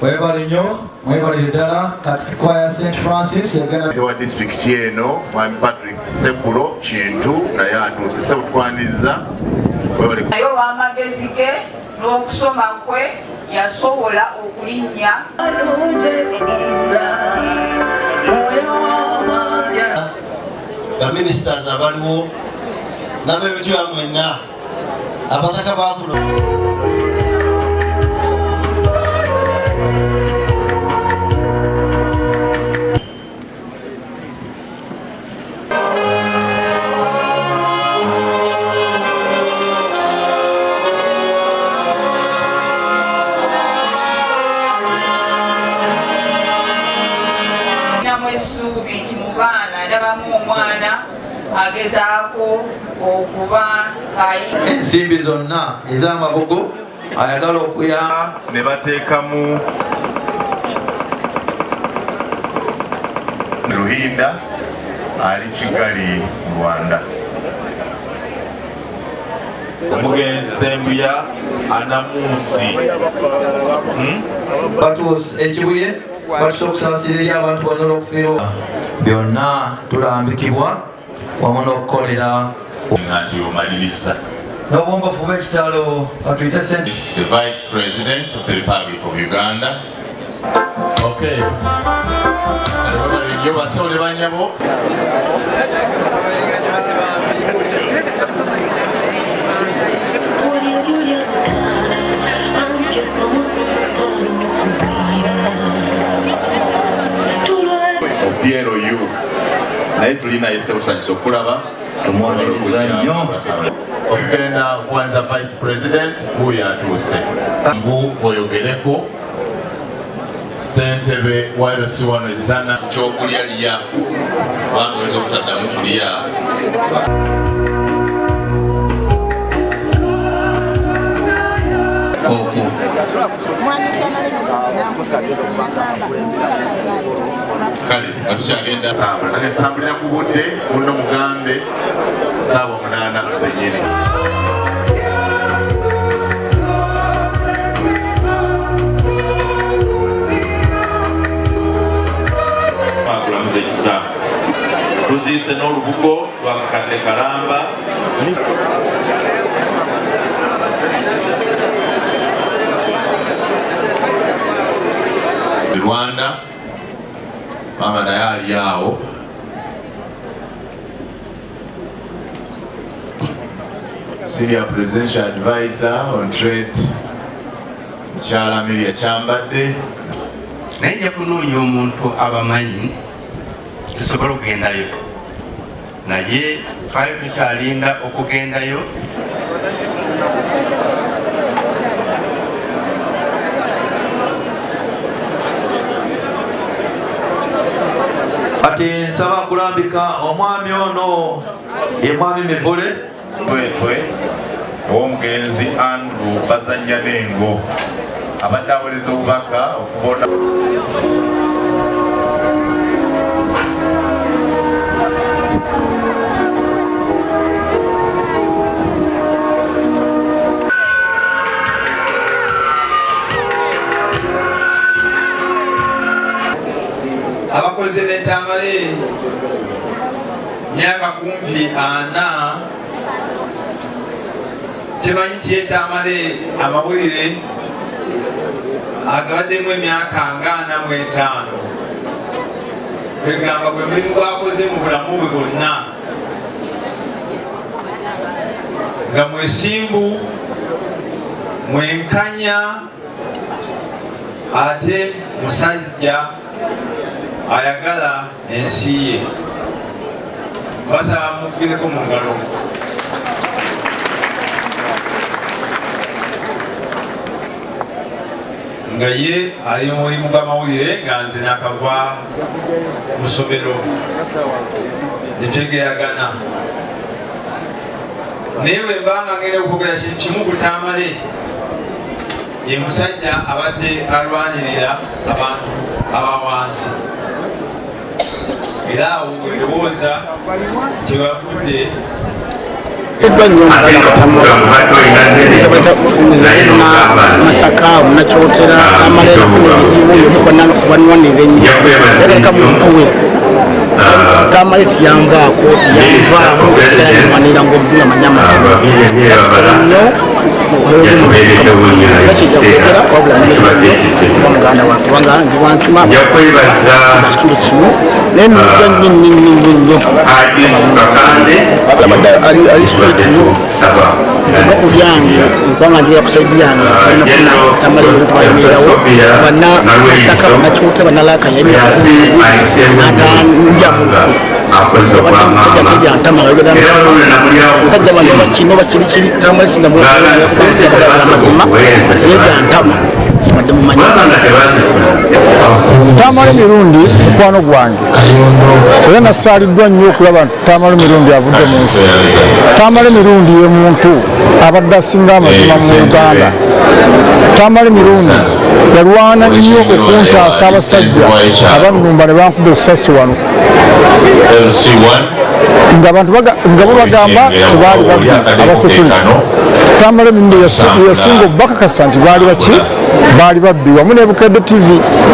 Mwebale nnyo, mwebalire ddala. Kati Squire St Francis yagenda Wa disitulikiti eno, Mwami Patrick Sekulo Kintu, naye atuuse. Sebutwaniriza, webale. Naye olw'amagezi ge n'okusoma kwe yasobola okulinnya. Baministers abaliwo n'ab'ebintu bya mwenna, abataka bakuno. Namu essuubi nti mu baana ndabamu omwana agezaako okuba ng'ayi Ensimbi zonna ez'amabugo ayagala okuyamba ne bateekamu Luhinda ali Kigali mu Rwanda. Omugenzi Sembuya Anamusi. Batuuse Ekibuye, batusa okusaasira eri abantu bonna olw'okufiirwa. Byonna tulambikibwa wamu n'okukolera Nti omaliriza n'obwombofu bw'ekitalo katuyite sente. The Vice President of the Republic of Uganda. Okay. Kale bassebo ne bannyabo. PLU naye tulina ssebo, okulaba. Tumwaniriza nnyo. Okugenda kuwanza Vice President wuuyo atuuse. Ngu oyogereko ssentebe wa LC1 Ezana. Kyokulya lya, kubanga oyinza obutaddamu kulya. Okwo. Mwami Tamale Mirundi nankubira essimu nagamba omuwala Kavaayi tulikola. Kale nga tukyagenda tambula, kale tutambulira ku budde. Muno mugambe 8:00 zenyini. Akulamuza ekisa, tuziise n'olubugo lwakakadde kalamba. Rwanda, maama naye ali awo. Senior Presidential Advisor on Trade, Mukyala Amelia Kyambadde. Naye nja kunoonya omuntu abamanyi tusobole okugendayo, naye twali tukyalinda okugendayo. Kati nsaba kulambika omwami ono ye Mwami Mivule. Twetwe ow'omugenzi Andrew Bazanya n'Engo abadde aweereza obubaka okubona. Abakozi b'Entamale myaka kumpi 40, kimanyi nti Entamale amawulire agabaddemu emyaka nga 45, kwegamba gwe mulimu gwakoze mu bulamu bwe bwonna nga mwesimbu, mwenkanya, ate musajja ayagala ensi ye. Basaba mukubireko mu ngalo. Nga ye ali mu mulimu gw'amawulire, nga nze nakava mu ssomero, netegeragana naye. Bwe mbanga ngenda okwogera kintu kimu ku Tamale, ye musajja abadde alwanirira abantu aba wansi, era awo bwendowooza tebafudde. Eddwa nnyo omukala Katamala, Masaka omunakyo. Kyotera Tamale nafuna ebizibu yomu kubanwanira ennyo era muntu we Tamale tiyambaako tiyanvaamu esigala nimwanira ngaomuzungu amanya amazima era nnyo kijja kwogera wabula kuba muganda wange kubanga ndi wankima kitundu kimu naye nujja nnyo nnyo nnyo nnyo nnyo abadde ali straight nnyo nva ku byange nkubanga njira ku saidi yange nafuna Tamale twayimirirawo bana Masaka banakyuta banalaka natanja musajja tebyantama musajja bano bakino bakirikiri Tamale sinamazima tebyantama kibadde mumanyi. Tamale Mirundi mukwano gwange era nasaaliddwa nnyo okulaba nti Tamale Mirundi avudde mu nsi. Tamale Mirundi ye muntu abadde asinga amazima mu Uganda. Tamale Mirundi yalwana nnyo okuntaasa abasajja abannumba ne bankuba essasi wano nga abantu nga bo bagamba tebaali babbi abasekuli. Tamale Mirundi yasinga okubakakasa nti baali baki baali babbi wamu ne Bukedde TV.